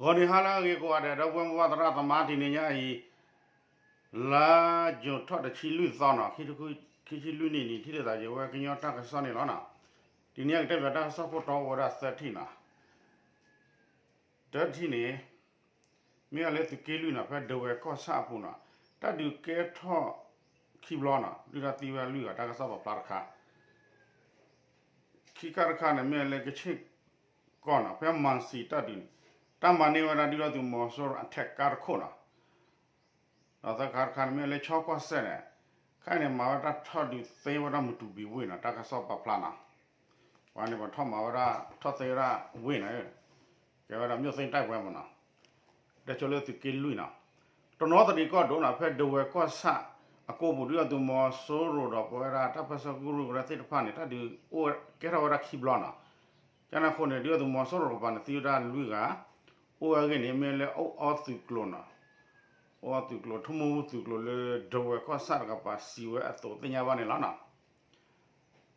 ဂီၤနံၤဟါလၢအဂ့ၤကိးဂၤဒဲး ဒီပုၢ်ဝဲၢ်မိၢ်ပၢ်သရၣ်သမါ တနံၤညါအံၤ လါယူၤထီၣ်တဆံလွံၢ်သီနီၤ ခံဆံလွံၢ်နံၣ်န့ၣ် ထံၣ်လိာ်သးယဝဲကညီတၢ်ကစီၣ်န့ၣ်လီၤနီၤ. တနံၤညါကတဲဘၣ်တၢ်ကစီၣ်ခိၣ်တီအိၣ်ဝဲဒၣ်သၢထံၣ်နီၤ. တထံၣ်န့ၣ် မ့ၢ်ဝဲလၢသုးက့လွံၢ်နီၤ ဖဲဒဝဲၢ်ကီၢ်ဆၣ်အပူၤနီၤ တၢ်ဒုးကဲထီၣ်ခံဘျီနီၤ ဒုၣ်ဒါသံဝဲလွံၢ်ဂၤ တၢ်ကစီၣ်ပာ်ဖျါတခါ ခံခါတခါန့ၣ် မ့ၢ်လၢကဆ့ၣ်ကီၢ်နီၤ ဖဲမၤစံၤတၢ်ဒုးန့ၣ် တၢ်မၤန့ၢ်ဝဲဒၣ်ဒုၣ်ဒါသုးမီၤစိရိၤအထဲးကါတခိၣ်နီၤ. ဒီးသၢခါတခါန့ၣ် မ့ၢ်လၢခၠီကီၢ်စဲၣ်န့ၣ် ခဲအံၤန့ၣ် မၤဝဲတၢ်ထီၣ်ဒုးသ့ဝဲဒၣ်မတူၤဘံၤဝ့ၢ်နီၤ တၢ်ကစီၣ်ပာ်ဖျါနီၤ. ပှၤန့ၣ်ပှၤထီၣ်မၤဝဲဒၣ် ထီၣ်သ့ဝဲဒၣ်ဝ့ၢ်နီၤ ကဲဝဲဒၣ် မြို့သိမ်းတိုက်ပွဲမ့ၢ်နီၤ. တဲဆိလၢသုးက့လွံၢ်နီၤ တနီသရံၣ်ကီၢ်ဒိၣ်နီၤ ဖဲဒဝဲၢ်ကီၢ်ဆၣ်အကိပူၤ ဒုၣ်ဒါသုးမီၤစိရိၤဒီးပဝဲဒၣ်တၢ်ပၢဆှၢကရူၢ်ကရၢသ့ၣ်တဖၣ်န့ၣ် တၢ်ဒုးအိၣ်ကဲထီၣ်ဝဲဒၣ်ခံဘျီနီၤ. ကန့ၣ်အဃိန့ၣ် ဒုၣ်ဒါသုးမီၤစိရိၤတကပၤန့ၣ် သံဝဲဒၣ်လွံၢ်ဂၤ အိၣ်ဝဲအဂ့ၢ်န့ၣ် မ့ၢ်လၢအိၣ်အီသုးကျိၤနီၤ အိၣ်အီသုးကျိၤ ထိၣ်မူဝူသုးကျိၤလၢဒဝဲၢ်ကီၢ်ဆၣ်တကပၤစံးဝဲအသိးသ့ၣ်ညါဘၣ်န့ၣ်လီၤနီၤ.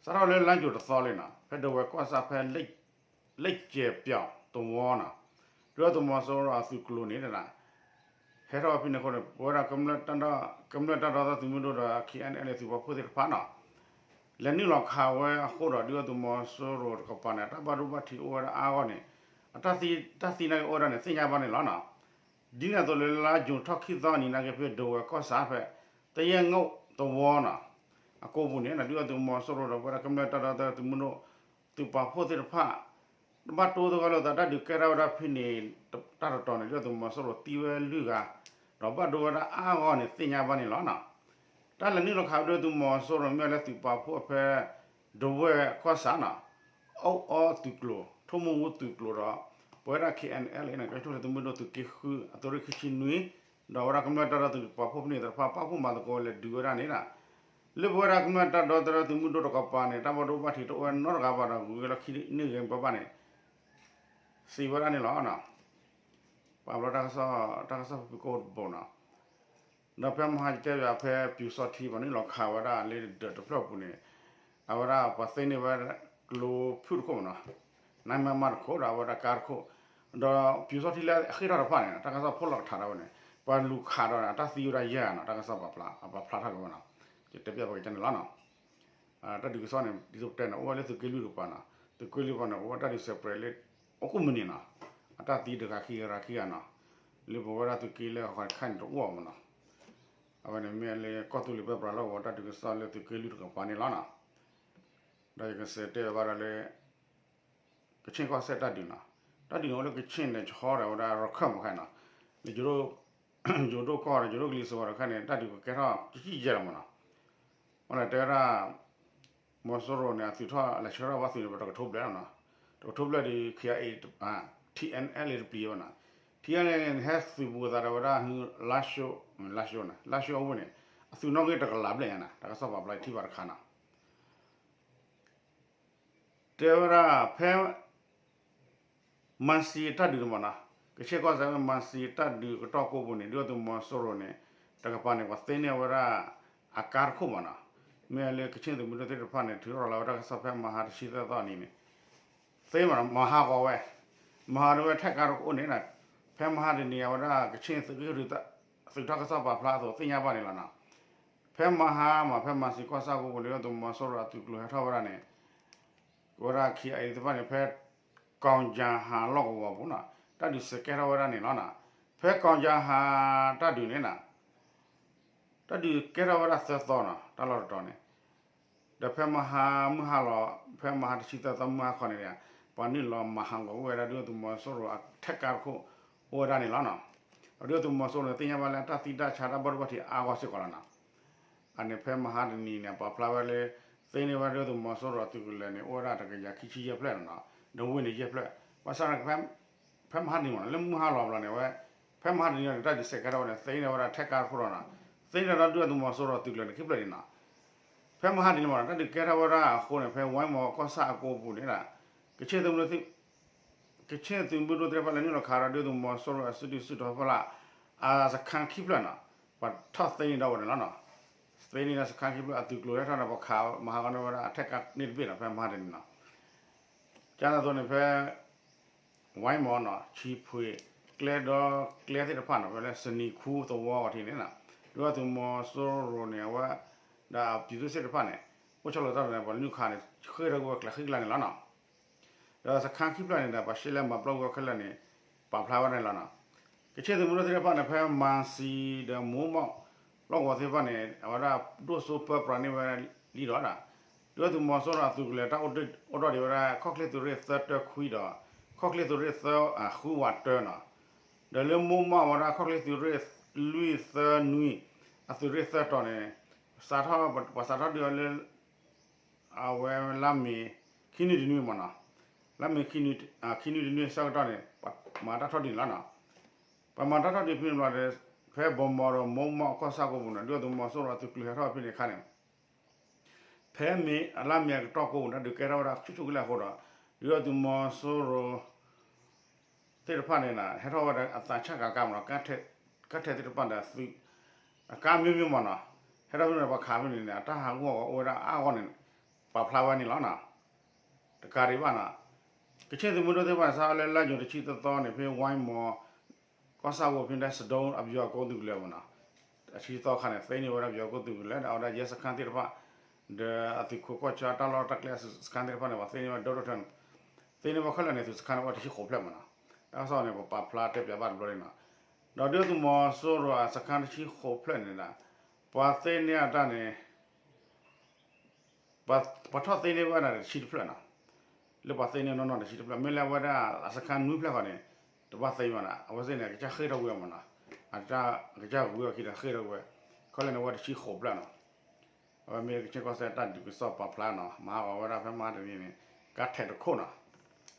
စးထီၣ်လၢလါယူၤတသီလံနီၤ ဖဲဒဝဲၢ်ကီၢ်ဆၣ်ဖဲ လ့ၣ်ကဲၤပၠီၤသဝီနီၤ ဒုၣ်ဒါသုးမီၤစိရိၤအသုးကျိၤန့ၣ် ဟဲထီၣ်ဝဲဖဲန့ၣ်အဃိန့ၣ် ပဝဲဒၣ် ကမျၢၢ်တၢ်ဒီသဒၢသုးမုၢ်ဒိၣ်ဒီး ခံအဲၣ်အဲၣ်လ်သုးပာ်ဖှိၣ်သ့ၣ်တဖၣ်နီၤ လဲၤနုာ်လီၤခးဝဲအဃိဒီး ဒုၣ်ဒါသုးမီၤစိရိၤတကပၤန့ၣ် အတၢ်ဘၣ်ဒိဘၣ်ထံးအိၣ်ဝဲဒၣ်အါဂီၢ်န့ၣ် အတၢ်သံနာ်က့အိၣ်ဝဲဒၣ်န့ၣ် သ့ၣ်ညါဘၣ်န့ၣ်လီၤနီၤ. ဒ်န့ၣ်အသိးလၢလါယူၤထီၣ်ခံသီအနံၤနာ်က့ ဖဲဒဝဲၢ်ကီၢ်ဆၣ်ဖဲ သယဲၢ်ငိၣ်သဝီနီၤ အကိပူၤန့ၣ် ဒုၣ်ဒါသုးမီၤစိရိၤဒီးပဝဲဒၣ်ကမျၢၢ်တၢ်ဒီသဒၢသုးမုၢ်ဒိၣ် သုးပာ်ဖှိၣ်သ့ၣ်တဖၣ် ဘၣ်တိသဂၢၢ်လိာ်သးတၢ်ဒုးကဲထီၣ်ဝဲဒၣ်ဖဲန့ၣ် တၢ်တတီၤန့ၣ် ဒုၣ်ဒါသုးမီၤစိရိၤသံဝဲလွံၢ်ဂၤ ဒီးဘၣ်ဒိဝဲဒၣ်အါဂီၢ်န့ၣ် သ့ၣ်ညါဘၣ်န့ၣ်လီၤနီၤ. တၢ်လဲၤနုာ်လီၤခးဒုၣ်ဒါသုးမီၤစိရိၤမ့ၢ်လၢသုးပာ်ဖှိၣ်အဖဲ ဒဝဲၢ်ကီၢ်ဆၣ်နီၤ အိၣ်အီသုးကျိၤ ထိၣ်မူဝူသုးကျိၤဒီး ပဝဲဒၣ် ခံအဲၣ်အဲၣ်လ် န့ၣ် ကၠီၣ်ထူၣ်ဖျဲးသုးမုၢ်ဒိၣ်သုးက့ဃု အသိးရ့ၣ်ခံဆံနွံ ဒီးဝဲဒၣ်ကမျၢၢ်တၢ်ဒီသဒၢသုးပာ်ဖှိၣ်ဖဲန့ၣ်သ့ၣ်တဖၣ် ပာ်ဖှိၣ်မၤသကိးလဲၤဒုးဝဲဒၣ်န့ၣ်နီၤ လၢပဝဲဒၣ်ကမျၢၢ်တၢ်ဒီသဒၢသုးမုၢ်ဒိၣ်တကပၤန့ၣ် တၢ်ဘၣ်ဒိဘၣ်ထံးတအိၣ်ဝဲနီတဂၤဘၣ်ဒီး ဂုၤဂ့ၤလီၢ်ခံန့ၢ်ဂ့ၤဘၣ်ဘၣ်န့ၣ် စံးဝဲဒၣ်န့ၣ်လီၤ. ပာ်ဖျါတၢ်ကစီၣ် တၢ်ကစီၣ်ဖုၣ်ကိာ်တဘိနီၤ ဒီးဖဲမဟါကတဲဘၣ်ဖဲပျူစောထီး ပှၤနုာ်လီၤခးဝဲဒၣ်လၢဒၢးတဖျၢၣ်ပူၤန့ၣ် အဝဲဒၣ်ပှၤသ့န့ၢ်ဝဲကျိဖုၣ်တခိၣ်မ့ၢ်နီၤ နမမတခိၣ်ဒီးအဝဲဒၣ်ကါတခိၣ် ဒီးပျူစောထီးလၢအဃ့ၢ်ထီၣ်တဖၣ်န့ၣ် တၢ်ကစီၣ်ဖိလီၤကထးထီၣ်ဝဲန့ၣ် ပှၤလူၤခးဒီးန့ၣ် အတၢ်သံဝဲဒၣ်ယဲၢ်ဂၤနီၤ တၢ်ကစီၣ်ပာ်ဖျါ အပာ်ဖျါထီၣ်က့ၤဝဲနီၤ ယတဲပျဲပှၤကတၢၢ်န့ၣ်လီၤနီၤ တၢ်ဒုးကစီၣ်န့ၣ် ဒ်သိးပတဲန့ၣ် အိၣ်ဝဲလၢသုးက့လွံၢ်တကပၤနီၤ သုးက့လွံၢ်တကပၤန့ၣ် အိၣ်ဝဲတၢ်ဒုးစဲးပြဲးလၢ အိၣ်ကိးမုၢ်နံၤနီၤ အတၢ်သံတဂၤခံဂၤတဂၤခံဂၤနီၤ လၢပဝဲဒၣ်သုးက့လၢအဃိခါန့ၣ်တအိၣ်မ့ၢ်နီၤ အဝဲန့ၣ်မ့ၢ်လၢကီၢ်သူလ့ၤပၢပြးလီၢ်ကဝီၤတၢ်ဒုးကစီၣ်လၢသုးက့လွံၢ်တကပၤန့ၣ်လီၤနီၤ ဒီးယကစံးတဲဘၣ်ဒီးလၢ ကခ့ၣ်ကီၢ်စဲၣ်တၢ်ဒုးနီၤ တၢ်ဒုးန့ၣ်အိၣ်လၢကခ့ၣ်န့ၣ် ကဟီဒီးဝဲဒၣ်ရခၢၣ်မ့ၢ်ခါနီၤ လၢ ယိၤဒိၣ်ကီၢ်ဒီး ယိၤဒိၣ်ကလံၤစိးဝဲဒီးခဲန့ၣ် တၢ်ဒုးကကဲထီၣ်ကကံၣ်ယဲၢ်လီၤမ့ၢ်နီၤ မ့ၢ်လၢတဲဝဲဒၣ် မီၤစိရိၤန့ၣ် အသုးထီၣ်လဲၤဆှၢထီၣ်ဘၣ်သုးန့ၣ် ပတကထိဘျဲၣ်လီၤနီၤ တကထိဘျဲၣ်ဒီး ခံ ထံအဲၣ်အဲၣ်လ် တပျံၤဝဲနီၤ ထံအဲၣ်အဲၣ်လ်န့ၣ် ဟဲသုးဘူးအသးဒီးဝဲဒၣ် လါၡိ လါၡိန့ၣ် လါၡိအဝ့ၢ်န့ၣ် အသုးနီၣ်ဂံၢ်တကလးဘျဲၣ်ညါနီၤ တၢ်ကစီၣ်ပာ်ဖျါထံၣ်ဘၣ်တခါနီၤ တဲဝဲဒၣ်ဖဲ မၤစံၤတၢ်ဒုးန့ၣ်မ့ၢ်နီၤ ကခ့ၣ်ကီၢ်စဲၣ်ဖဲမၤစံၤတၢ်ဒုးကတီၢ်ကိးပူၤန့ၣ် ဒုၣ်ဒါသုးမီၤစိရိၤန့ၣ် တကပၤန့ၣ် ပှၤသ့န့ၢ်ဝဲဒၣ် အကါတခိၣ်မ့ၢ်နီၤ မ့ၢ်လၢကခ့ၣ်သုးမုၢ်ဒိၣ်သ့ၣ်တဖၣ်န့ၣ် ထုးထီၣ်လီၤဝဲတၢ်ကစီၣ်ဖဲမဟါတဆံသၢသီအနံၤန့ၣ် သ့မ့ၢ်နီၤ မဟါဂီၤဝဲ မဟါဒၣ်ဝဲထဲးကါတခိၣ်န့ၣ် ဖဲမဟါတနံၤအဝဲဒၣ်ကခ့ၣ်သုးက့ဃု သုးထီၣ်ကစီၣ်ပာ်ဖျါအသိးသ့ၣ်ညါဘၣ်န့ၣ်လီၤနီၤ ဖဲမဟါမး ဖဲမၤစံၤကီၢ်ဆၣ်ကိးပူၤန့ၣ် ဒုၣ်ဒါသုးမီၤစိရိၤအသုးကျိၤဟဲထီၣ်ဝဲဒၣ်န့ၣ် ဝဲဒၣ်ခံအံၤသ့ၣ်တဖၣ်န့ၣ် ဖဲ ကီၣ်ကၠၤဟးလီၢ်ကဝီၤပူၤနီၤ တၢ်ဒုးစဲးကဲထီၣ်ဝဲဒၣ်န့ၣ်လီၤနီၤ ဖဲကီၣ်ကၠၤဟးတၢ်ဒုးန့ၣ်နီၤ တၢ်ဒုးကဲထီၣ်ဝဲဒၣ်သၢသီနီၤ တၢ်လီၢ်တတီၤန့ၣ် ဒီးဖဲမဟါမုၢ်ဟါလီၤ ဖဲမဟါတဆံသၢသီမုၢ်ဟါခီန့ၣ် ပှၤနုာ်လီၤမၤဟးဂီၤအိၣ်ဝဲဒၣ်ဒုၣ်ဒါသုးမီၤစိရိၤအထဲးကါတခိၣ် အိၣ်ဝဲဒၣ်န့ၣ်လီၤနီၤ ဒီးဒုၣ်ဒါသုးမီၤစိရိၤန့ၣ် သ့ၣ်ညါဘၣ်လၢအတၢ်သံတၢ်ဆါတၢ်ဘၣ်ဒိဘၣ်ထံးအါဂီၢ်စ့ၢ်ကီးလီၤနီၤ အန့ၣ်ဖဲမဟါတနံၤန့ၣ် ပာ်ဖျါဝဲလၢ သ့န့ၢ်ဝဲဒၣ်ဒုၣ်ဒါသုးမီၤစိရိၤအသုးကလၢၤန့ၣ် အိၣ်ဝဲဒၣ်တကယၤခံဆံယဲၢ်ဖျၢၣ်နီၤ ဒီးဝ့ၢ်န့ၣ်ယဲၢ်ဖျၢၣ် ဘၣ်ဆၣ် ဖဲမဟါတနံၤမ့ၢ်နီၤ လၢမုၢ်ဟါလီၤဘျီန့ၣ်ဝဲ ဖဲမဟါတနံၤန့ၣ် တၢ်ဒုးစဲးကဲထီၣ်ဝဲန့ၣ် သ့န့ၢ်ဝဲဒၣ်ထဲးကါတခိၣ်လီၤနီၤ သ့န့ၢ်ဒီးဒုၣ်ဒါသုးမီၤစိရိၤအသုးကလၢၤန့ၣ် ခံဖျၢၣ်န့ၣ်နီၤ ဖဲမဟါတနံၤမ့ၢ်နီၤ တၢ်ဒုးကဲထီၣ်ဝဲဒၣ်အဃိန့ၣ် ဖဲဝဲမီၤကီၢ်ဆၣ်အကိးပူၤန့ၣ် ကခ့ၣ်သုးမုၢ်ဒိၣ် ကခ့ၣ်သုးမုၢ်ဒိၣ်သ့ၣ်တဖၣ်လဲၤနုာ်လီၤခးဒီးဒုၣ်ဒါသုးမီၤစိရိၤအစုဒုၣ်စုတီၤဖီလာ် အစခန်းခံဖျၢၣ်နီၤ ပှၤထီၣ်သ့န့ၢ်ဒီးဝဲန့ၣ်လီၤနီၤ သ့န့ၢ်ဒီးစခန်းခံဖျၢၣ်အသုးကျိၤဟဲထီၣ်ဒီးပှၤခးမၤဟးဂီၤန့ၢ်ဝဲဒၣ်အထဲးကါန့ၣ်တဘ့ၣ်နီၤ ဖဲမဟါတနံၤနီၤ ကန့ၣ်အသိးန့ၣ်ဖဲ ဝဲမီၤနီၤ ချံဖှ့ၤ ကျဲဒီးကျဲသ့ၣ်တဖၣ်န့ၣ် ဖဲလၢစနံၤခူသဝီအထံးန့ၣ် ဒုၣ်ဒါသုးမီၤစိရိၤန့ၣ် အဝဲ ဒီးအပျံၤသုးသ့ၣ်တဖၣ်န့ၣ် အိၣ်ဆီလီၤတၢ်န့ၣ် ပှၤလၢနုာ်ခးန့ၣ် ဃ့ၢ်ထီၣ်ကွံာ်ဝဲကျဲဃံကျါန့ၣ်လီၤနီၤ. ဒီးစခါခံဖျၢၣ်န့ၣ်ဒီး ပှၤရှဲလဲမၤပျီကွံာ်ဝဲခဲလၢာ်န့ၣ် ပာ်ဖျါဝဲဒၣ်န့ၣ်လီၤနီၤ. ကချ့ၣ်သုးမုၢ်ဒိၣ်သ့ၣ်တဖၣ်န့ၣ် ဖဲမၤစံၤဒီးမိၢ်မီၣ် လီၢ်ကဝီၤသ့ၣ်တဖၣ်န့ၣ် အဝဲဒၣ်ဒိၣ်စိပၢပြးန့ၢ်ဝဲလံဒီး ဒုၣ်ဒါသုးမီၤစိရိၤအသုးကလၢၤတၢ်အိၣ်ထီၣ်ဒံးဝဲဒၣ် ခီၣ်ချ့သုးရ့ၣ်သၢတၢခွံဒီး ခီၣ်ချ့သုးရ့ၣ်သၢ ဃုဝးတၢနီၤ. ဒီးလၢမိၢ်မီၣ်ဝဲဒၣ် ခီၣ်ချ့သုးရ့ၣ်လွံၢ်သၢနွံ အသုးရ့ၣ်သၢတီၤန့ၣ် စးထီၣ် ပှၤစးထီၣ်ဒုးအီၤလၢ အဝဲလါမ့ၤ ခံနွံတနွံမ့ၢ်နီၤ, လါမ့ၤ ခံနွံတနွံဆၢကတီၢ်န့ၣ် ပမၤတၢ်ထီၣ်ဒုးန့ၣ်လီၤနီၤ. ပမၤတၢ်ထီၣ်ဒုးဖဲန့ၣ်ဘျီဒီး ဖဲဘီမီၤဒီးမိၢ်မီၣ်ကီၢ်ဆၣ်ကိးပူၤန့ၣ် ဒုၣ်ဒါသုးမီၤစိရိၤအသုးကလၢၤဟဲထီၣ်ဖဲန့ၣ်အခါန့ၣ် ဖဲမ့ၢ်အလါမ့ၤအကတီၢ်ကိးပူၤန့ၣ် ဒုးကဲထီၣ်ဝဲဒၣ်ဆူၣ်ဆူၣ်ကလဲာ်အဃိဒီး ဒုၣ်ဒါသုးမီၤစိရိၤ သ့ၣ်တဖၣ်န့ၣ် ဟဲထီၣ်ဝဲဒၣ်အသးဆၣ်ကးကါမ့ၢ်နီၤ, ကါထဲးသ့ၣ်တဖၣ်ဒီးသုး အကါမျိုးမျိုးမ့ၢ်နီၤ, ဟဲထီၣ်ဖဲန့ၣ် ပှၤခးဖဲန့ၣ်န့ၣ် အတၢ်ဟးဂီၤအီၤအိၣ်ဝဲဒၣ်အါဂီၢ်န့ၣ် ပာ်ဖျါဝဲန့ၣ်လီၤနီၤ. တကးဒံးဘၣ်နီၤ, ကချ့ၣ်သုးမုၢ်ဒိၣ်သ့ၣ်တဖၣ်န့ၣ် စးထီၣ်လၢလါယူၤတဆံသီသီန့ၣ် ဖဲဝါမီၤ ကီၢ်ဆၣ်ဝဲဖဲဒၣ်စဒိအပယီၤကိးသုးကလၢၤမ့ၢ်နီၤ, တဆံသီခါန့ၣ် သ့န့ၢ်ဝဲဒၣ်ပယီၤကိးသုးကလၢၤ ဒီးအဝဲဒၣ်ယဲစခါသ့ၣ်တဖၣ် ဒီးအသုးခိးကီၢ်ဆၢတၢ်လီၢ်တၢ်ကျဲစခါသ့ၣ်တဖၣ်န့ၣ် ပှၤသ့န့ၢ်ဝဲဒိၣ်ဒိၣ်ထၢန့ၣ်, သ့န့ၢ်ဝဲခဲလၢာ်န့ၣ် သုးစခါန့ၣ်အိၣ်တဆံဃိးဖျၢၣ်မ့ၢ်နီၤ. တၢ်ကစီၣ်န့ၣ် ပပာ်ဖျါတဲပၠးဘၣ်တဘျီန့ၣ်နီၤ, ဒီးဒုၣ်ဒါသုးမီၤစိရိၤအစခါတဆံဃိးဖျၢၣ်န့ၣ် ပှၤသ့န့ၢ်အတၢ်န့ၣ် ပှၤထီၣ်သ့န့ၢ်ဝဲဒၣ်တဆံတဖျၢၣ်နီၤ, လၢပှၤသ့န့ၢ်နီၢ်နီၢ်တဆံတဖျၢၣ်, မ့ၢ်လၢအဝဲဒၣ်အစခါနွံဖျၢၣ်ဃီန့ၣ် တဘၣ်သ့ဘၣ်နီၤ, အဝဲသ့ၣ်န့ၣ် အကစၢ်ဃ့ၢ်ထီၣ်ကွံာ်အီၤမ့ၢ်နီၤ, အတၢ်ကစၢ်ဂုၤအီၤခံဒီးဃ့ၢ်ထီၣ်ကွံာ်ဝဲ, ခဲလၢာ်န့ၣ်ဝဲတဆံဃိးဖျၢၣ်နီၤ, အဝဲမ့ၢ်ကချ့ၣ်ကီၢ်စဲၣ်တၢ်ဒုးကစီၣ်ပာ်ဖျါနီၤ, မၤဟးဂီၤဝဲဒၣ်ဖဲမဟါတနံၤန့ၣ် ကါထဲးတခိၣ်နီၤ,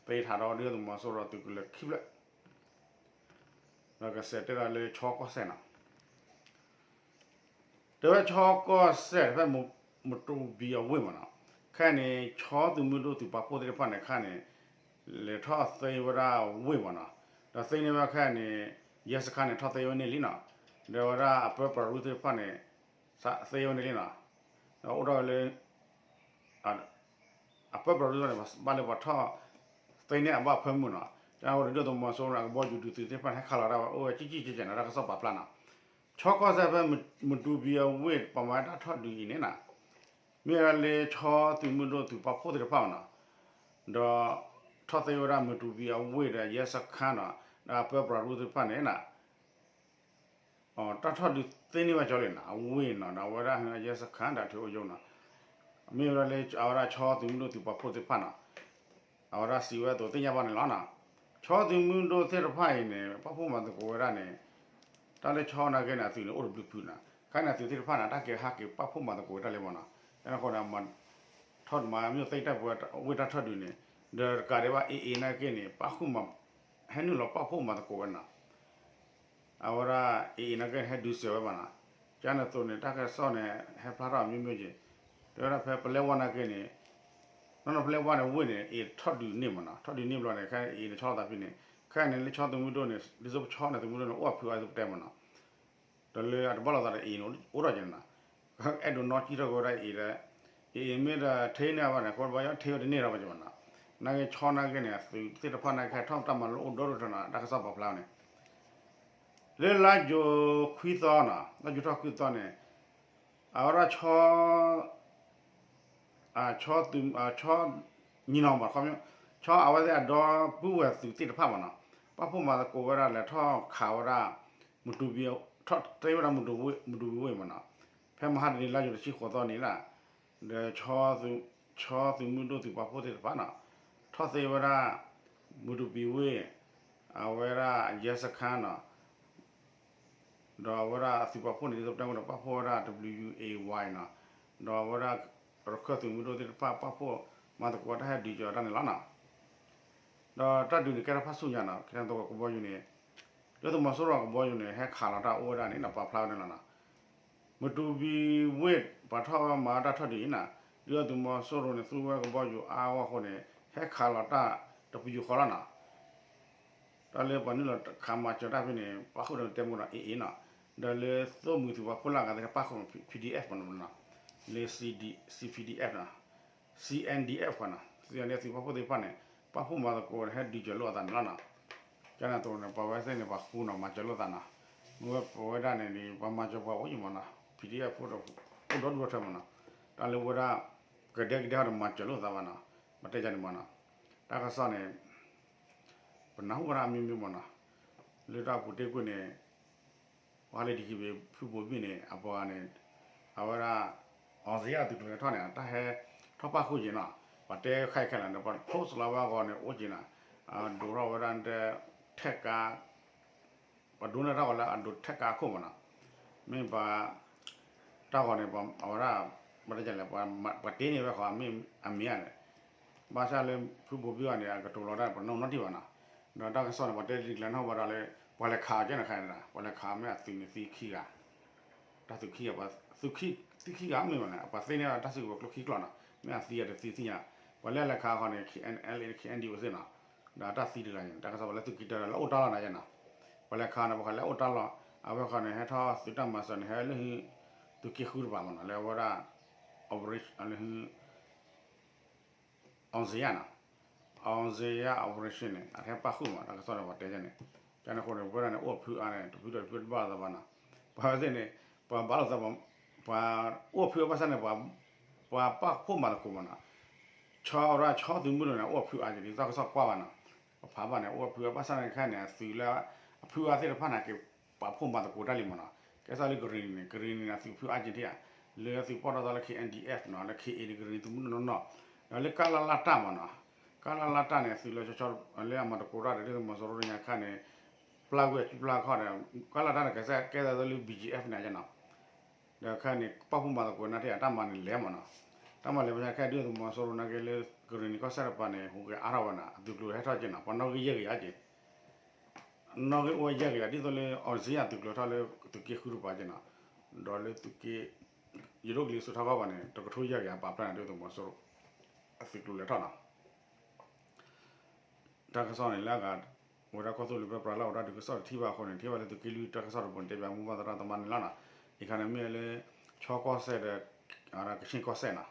သ့ထီၣ်ဒီးဒုၣ်ဒါသုးမီၤစိရိၤသုးကလၢၤခံဖျၢၣ် ဒီးကစဲးတဲဒီးလၢချီကီၢ်စဲၣ်နီၤ, တဲဝဲချီကီၢ်စဲၣ်ဖဲမတူၤဘံအဝ့ၢ်မ့ၢ်နီၤ, ခဲအံၤန့ၣ် ချီသုးမုၢ်ဒိၣ်သုးပာ်ဖှိၣ်သ့ၣ်တဖၣ်န့ၣ် ခဲအံၤန့ၣ် လဲၤထီၣ်သ့ဝဲဒၣ်ဝ့ၢ်မ့ၢ်နီၤ, ဒီးသ့န့ၢ်ဝဲခဲအံၤန့ၣ် ယဲစခါန့ၣ် ထီၣ်သ့ဝဲန့ၣ်လံနီၤ, ဒီးဝဲဒၣ်အပၢပြးရူၢ်သ့ၣ်တဖၣ်န့ၣ် သ့ဝဲန့ၣ်လံနီၤ, ဒီးအိၣ်ထီၣ်ဝဲလၢ အပၢပြးရူၢ်န့ၣ် ဘၣ်လၢပှၤထီၣ်သ့န့ၢ်အဘၣ်ဖၢမုၢ်နီၤ, တၢ်ဝဲဒၣ်ဒုၣ်ဒါသုးမီၤစိရိၤအကဘီယူၤဒုးသုးသ့ၣ်တဖၣ်န့ၣ် ဟဲခးလီၤတၢ်ဝဲအိၣ်ဝဲကၠံၣ်ကၠံၣ်ကဲးကဲးန့ၣ် တၢ်ကစီၣ်ပာ်ဖျါနီၤ, ချီကီၢ်စဲၣ်ဖဲမတူၤဘံအဝ့ၢ် ပှၤမၤတၢ်ထီၣ်ဒုးအံၤန့ၣ်နီၤ, မ့ၢ်ဝဲလၢချီသုးမုၢ်ဒိၣ်သုးပာ်ဖှိၣ်သ့ၣ်တဖၣ်နီၤ, ဒီးထီၣ်သ့ဝဲဒၣ်မတူၤဘံအဝ့ၢ်ဒီးယဲစခါနီၤ, ဒီးအပၢပြးရူၢ်သ့ၣ်တဖၣ်န့ၣ်နီၤ တၢ်ထီၣ်ဒုးသ့န့ၢ်ဘၣ်ကၠီလံနီၤ, အဝ့ၢ်နီၤ ဒီးအဝဲဒၣ်အယဲစခါဒီးထွ့အိၣ်ယိာ်နီၤ, မ့ၢ်ဝဲဒၣ်လၢအဝဲဒၣ်ချီသုးမုၢ်ဒိၣ်သုးပာ်ဖှိၣ်သ့ၣ်တဖၣ်နီၤ, အဝဲဒၣ်စံးဝဲအသိးသ့ၣ်ညါဘၣ်န့ၣ်လီၤနီၤ, ချီသုးမုၢ်ဒိၣ်သ့ၣ်တဖၣ်အံၤန့ၣ် ပာ်ဖှိၣ်မၤသကိးဝဲဒၣ်န့ၣ် တၢ်လၢချီနာ်က့န့ၣ် အသုးန့ၣ်အိၣ်တဘျုးဖုနီၤ, ခဲအံၤန့ၣ်အသုးသ့ၣ်တဖၣ်န့ၣ် တၢ်က့ၤဟးက့ၤပာ်ဖှိၣ်မၤသကိးဝဲဒၣ်လံမ့ၢ်နီၤ, အဃိန့ၣ် ထီၣ်မၤမ့ၢ်သ့တၢ်ပဝဲဝ့ၢ်တၢ်ထီၣ်ဒုးန့ၣ်, ဒီးတကးဒံးဘၣ် AA နာ်က့န့ၣ် ပာ်ဖှိၣ်မၤ ဟဲနုာ်လီၤပာ်ဖှိၣ်မၤသကိးဝဲနီၤ အဝဲဒၣ် AA နာ်က့န့ၣ် ဟဲဒုးစၢၤဝဲဘၣ်နီၤ, ကန့ၣ်အသိးန့ၣ် တၢ်ကစီၣ်န့ၣ် ဟဲဖျါထီၣ်မ့ၢ်မ့ၢ်က့ၤ, တဲဝဲဒၣ်ဖဲပလဲဝါနာ်က့န့ၣ်, နီၢ်နီၢ်ပလဲဝါန့ၣ်ဝ့ၢ်န့ၣ် အ့ၣ်ထီၣ်ဒုးန့ၢ်မ့ၢ်နီၤ, ထီၣ်ဒုးန့ၢ်ဘျီန့ၣ် ခဲအံၤန့ၣ်ဆီလီၤသးဖဲန့ၣ်, ခဲအံၤန့ၣ်လၢဆီသုးမုၢ်ဒိၣ်န့ၣ် ဒ်သိးပဆီန့ၣ် သုးမုၢ်ဒိၣ်န့ၣ် အိၣ်အဖုအါသုပတဲမ့ၢ်နီၤ ဒီးလၢအတဘၣ်လိာ်သးဒီးအ့ၣ်န့ၣ် အိၣ်ထီၣ်က့ၤနီၤ, အဲၣ်ဒိးနီၢ်ကံၣ်ထီၣ်က့ၤဝဲဒၣ်အ့ၣ်ဒီး, အ့ၣ်မ့ၢ်ဒီးထဲန့ၢ်ဘၣ်န့ၣ် အဃိဘၣ်ယီၤထဲဝဲတန့ၢ်ဒီးဘၣ်က့ၤမ့ၢ်နီၤ, နာ်က့ဆီနာ်က့န့ၣ် သုးသ့ၣ်တဖၣ်နာ်က့ဟဲထီၣ်တၢ်မၤလိအိၣ်ဒီဒိၣ်ထီၣ်နီၤ တၢ်ကစီၣ်ပာ်ဖျါန့ၣ် လၢလါယူၤခွံသီနီၤ, လါယူၤထီၣ်ခွံသီန့ၣ်, အဝဲဒၣ်ဆီ, ဆီသုး, ဆီ, ညီနီၤဘၣ်, ဆီအဝဲသ့ၣ်အဒီပုၢ်ဝဲၢ်သုးသ့ၣ်တဖၣ်မ့ၢ်နီၤ, ပာ်ဖှိၣ်မၤသကိးဝဲဒၣ်လဲၤထီၣ်ခးဝဲဒၣ်, မတူၤဘံ, ထီၣ်သ့ဝဲဒၣ်မတူၤဘံဝ့ၢ်မ့ၢ်နီၤ, ဖဲမဟါတနံၤလါယူၤတဆံဃိးသီန့ၣ်လီၤ, ဒီး ဆီသုးမုၢ်ဒိၣ်သုးပာ်ဖှိၣ်သ့ၣ်တဖၣ်နီၤ, ထီၣ်သ့ဝဲဒၣ်, မတူၤဘံဝ့ၢ်, အဝဲဒၣ်ယဲစခါနီၤ ဒီးအဝဲဒၣ်အသုးပာ်ဖှိၣ်န့ၣ် ဒ်သိးပတဲမ့ၢ်ဒီး ပာ်ဖှိၣ်ဝဲဒၣ် W A Y နီၤ, ဒီးအဝဲဒၣ် ရခၢၣ်သုးမုၢ်ဒိၣ်သ့ၣ်တဖၣ်ပာ်ဖှိၣ်မၤသကိးတၢ်ဟဲဒုးကီၤတၢ်န့ၣ်လီၤနီၤ, ဒီးတၢ်ဒုးန့ၣ်ကဲထီၣ်ဖးဆူညါနီၤ, ကသကဘီယူၤန့ၣ်, ဒုၣ်ဒါသုးမီၤစိရိၤကဘီယူၤန့ၣ် ဟဲခးလီၤတၢ်အိၣ်ဝဲဒၣ်န့ၣ် ပာ်ဖျါဝဲန့ၣ်လီၤနီၤ မတူၤဘံဝ့ၢ် ပှၤထီၣ်ဝဲမၤတၢ်ထီၣ်ဒုးအံၤနီၤ, ဒုၣ်ဒါသုးမီၤစိရိၤန့ၣ် သူဝဲကဘီယူၤအါဂီၢ်အဃိန့ၣ် ဟဲခးလီၤတၢ်တပယူာ်ဃီလီၤနီၤ, တၢ်လၢပှၤနုာ်လီၤခးမၤစၢၤတၢ်ဖဲန့ၣ် ပာ်ဃုာ်ဒီးတဲမ့ၢ်ဒီး AA နီၤ, ဒီးလၢသိၣ်မှံၤသုးပာ်ဖှိၣ်လၢအဂၤသ့ၣ်တဖၣ်ပာ်ဃုာ် PDF ပနီၤ, လၢ C D, C PDF နီၤ, C N D F ပနီၤ, သုးန့ၣ်သုးပာ်ဖှိၣ်သ့ၣ်တဖၣ်န့ၣ် ပာ်ဖှိၣ်မၤသကိးဟဲဒုးကီၤလိာ်အသးန့ၣ်လီၤနီၤ ကန့ၣ်အသိးန့ၣ် ပှၤဝဲသ့ၣ်န့ၣ် ပှၤဃူနီၤ မၤစၢၤလိာ်သးနီၤ, မ့ၢ်ဝဲပဝဲဒၣ်န့ၣ်န့ၣ် ပှၤမၤစၢၤပှၤအိၣ်ယံၤမးနီၤ, ဖံးဒံၣ်အဲၣ်ဖိဒီး အိၣ်ဒီဒူၣ်ဒီထၢမးနီၤ, တၢ်လၢဝဲဒၣ် ကဒဲကဒဲဟီဒီးမၤစၢၤလိာ်သးဘၣ်နီၤ, ပတဲယန့ၣ်မးနီၤ, တၢ်ကစီၣ်န့ၣ် ပနၢ်ဟူဝဲဒၣ်အမံၤမံၤမးနီၤ, လၢတၢ်ပူၤတ့ၢ်ကွံာ်န့ၣ် ပှၤလၢဒံကံဘ့ၣ် ဖုဘိဘံၣ်န့ၣ် အပှၤန့ၣ် အဝဲဒၣ် အောင်ဇေယျ အသုးကျိၤဟဲထီၣ်န့ၣ် တၢ်ဟဲထီၣ်ပာ်ဃုာ်က့ၤနီၤ, ပှၤတဲခဲခဲလၢာ်န့ၣ် ပှၤ post လီၤဝဲအဂီၢ်န့ၣ် အိၣ်က့ၤနီၤ, ဒိးထီၣ်ဝဲဒၣ်တဲ ထဲကါ ပှၤဒိးန့ၢ်တၢ်ဂီၤလၢအဒိးထဲကါအခိၣ်မးနီၤ, မ့ၢ်ပှၤ တၢ်ဂီၤန့ၣ် အဝဲဒၣ် ပှၤတလဲၣ် ပှၤတ့န့ၢ်ဝဲဃီ မ့ၢ်အမ့ၢ်ဧါန့ၣ်, ဘၣ်ဆၣ်လၢဖုဘိဘံၣ်အီၤန့ၣ် အကတိၤလီၤတၢ် ပနီၣ်နီတံၢ်ဘၣ်နီၤ, ဒီးတၢ်ကစီၣ်န့ၣ် ပှၤတဲဒ်ကျဲနီၣ်ဘၣ်ဒီးလၢ ပှၤလဲၤခးအီၤကဲန့ၣ်ခါန့ၣ် ပှၤလဲၤခးမ့ၢ်အသုးန့ၣ်သံခံဂၤ တၢ်သုးခံဂၤ ပှၤသုးခံ သံခံဂၤမ့ၢ်ဘၣ်န့ၣ် ပှၤသ့န့ၢ်တၢ်စုကဝဲၤကျိခံကျိနီၤ, မ့ၢ်အသံအတသံသ့ၣ်ညါ, ပှၤလၢအလဲၤခးဃီန့ၣ် K N L A K N D O သ့ၣ်နီၤ, ဒီးတၢ်သံတဂၤန့ၣ် တၢ်ကစီၣ် ပှၤလၢသုးက့တၢလၢအိၣ်တၢ်လီၢ်န့ၣ်နီၤ, ပှၤလဲၤခးန့ၣ် ပှၤခးလၢအိၣ်တၢ်လီၢ် အဝဲဃီန့ၣ် ဟဲထီၣ်သုးတၢ်မၤစၢၤန့ၣ် ဟဲလၢဟု သုးက့ဃုတပၤမးနီၤ လၢအဝဲဒၣ် operation လၢဟု အောင်ဇေယျနီၤ, အောင်ဇေယျ operation န့ၣ် အထဲပာ်ဃုာ်မး တၢ်ကစီၣ်န့ၣ် ပှၤတဲန့ၣ်, ကန့ၣ်အဃိန့ၣ် ပဝဲဒၣ်န့ၣ် အိၣ်ဖုအါန့ၣ် တဖုဒီးတဖုတဘၣ်သးဘၣ်နီၤ, ပှၤဝဲသ့ၣ်န့ၣ် ပှၤဘၣ်လိာ်သး ပှၤအိၣ်ဖုအါဘၣ်ဆၣ်န့ၣ် ပှၤပာ်ဖှိၣ်မၤသကိးမးနီၤ, ဆီအရၣ်ဆီသုးမုၢ်ဒိၣ်န့ၣ် အိၣ်ဖုအါက့ၤဒ်တၢ်ကစီၣ်ကွၢ်ဘၣ်နီၤ, ပဖးဘၣ်န့ၣ် အိၣ်ဖုအါဘၣ်ဆၣ်န့ၣ်ခဲန့ၣ် အသုးလၢ အဖုအါသ့ၣ်တဖၣ်န့ၣ် က့ၤပာ်ဖှိၣ်မၤသကိးတၢ်လံမးနီၤ, ကဲစ့ၢ်လၢကရံၣ်နံၤန့ၣ် ကရံၣ်နံၤန့ၣ် အသုးဖုအါက့ၤထံၣ်ဧါ, လၢသုးပီၣ်ထီၣ်သီလၢ K N D F နီၤ လၢ K A န့ၣ် ကရံၣ်နံၤသုးမုၢ်ဒိၣ်နီၢ်နီၢ်, ဒီးလၢကလလတၢ်မးနီၤ, ကလလတၢ်န့ၣ် အသုးလၢဆီဆီ လၢအမၤသကိးတၢ်ဒီး ဒုၣ်ဒါသုးမီၤစိရိၤညါခါန့ၣ် ပျၢ်ကွံာ်အစုပျၢ်ခီၣ်ဒီး ကလလတၢ်န့ၣ် ကစၢ်ကဲသးလၢ B G F န့ၣ်နီၤ, ဒီးခဲန့ၣ် ပာ်ဖှိၣ်မၤသကိးနာ်က့ အတၢ်မၤန့ၣ်လဲၤမးနီၤ, တၢ်မၤလဲၤဘၣ်ဆၣ်ခဲ ဒုၣ်ဒါသုးမီၤစိရိၤနာ်က့လၢ ကရံၣ်နံၤကီၢ်စဲၣ်တပၤန့ၣ် ဟူးဂဲၤအါထီၣ်ဝဲနီၤ, အသုးကျိၤဟဲထီၣ်က့ၤနီၤ, ပှၤနီၣ်ဂံၢ်ယဲၢ်ကယၤက့ၤ, နီၣ်ဂံၢ်အိၣ်ဝဲယဲၢ်ကယၤ ဒ်သိးလၢ အောင်ဇေယျ သုးကျိၤထီၣ်လၢသုးက့ဃုတပၤက့ၤနီၤ, ဒီးလၢသုးက့ ယဒိၣ်ကလံၤစိးထီၣ်ကီၢ်ပၤန့ၣ် တကထိယဲၢ်ကယၤ ပာ်ဖျါန့ၣ် ဒုၣ်ဒါသုးမီၤစိရိၤ အသုးကျိၤလဲၤထီၣ်နီၤ. တၢ်ကစီၣ်န့ၣ်လၢအဂၤ အိၣ်ဝဲဒၣ်ကီၢ်သူလ့ၤပၢပြးလၢအိၣ်ဒၣ်ဒုးကစီၣ်တထံၣ်ဘၣ်အဃိန့ၣ် ထံၣ်ဘၣ်လၢသုးက့လွံၢ်တၢ်ကစီၣ်တဘိန့ၣ် တဲဘၣ်မူဘၣ်သရၣ်သမါန့ၣ်လီၤနီၤ. အံၤခါန့ၣ်မ့ၢ်လၢ ခၠီကီၢ်စဲၣ်ဒီး ကခ့ၣ်ကီၢ်စဲၣ်နီၤ,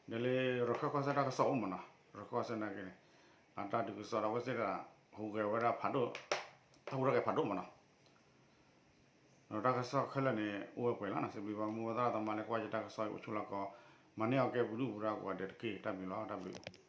ဒီးလၢရခၢၣ်ကီၢ်စဲၣ်တၢ်ကစီၣ်အိၣ်မးနီၤ, ရခၢၣ်ကီၢ်စဲၣ်နာ်က့န့ၣ် အတၢ်ဒုးကစီၣ်ဒီးအဝဲသ့ၣ်တၢ် ဟူးဂဲၤဝဲဒၣ်ဖးဒိၣ် တၢ်ဟူးတၢ်ဂဲၤဖးဒိၣ်မးနီၤ. ဒီးတၢ်ကစီၣ်ခဲလၢာ်န့ၣ် အိၣ်ဝဲပှဲၤလီၤနီၤ, စံးဘျုးဘၣ်မူဘၣ်သရၣ်သမါလၢကွၢ်ယတၢ်ကစီၣ်အံၤအိၣ်ဆူၣ်လီၤကီး, မၤန့ၢ်အီၤကဲပဒုၣ်ပဒါကိးဂၤဒဲးတက့ၢ်. တၢ်ဘျုး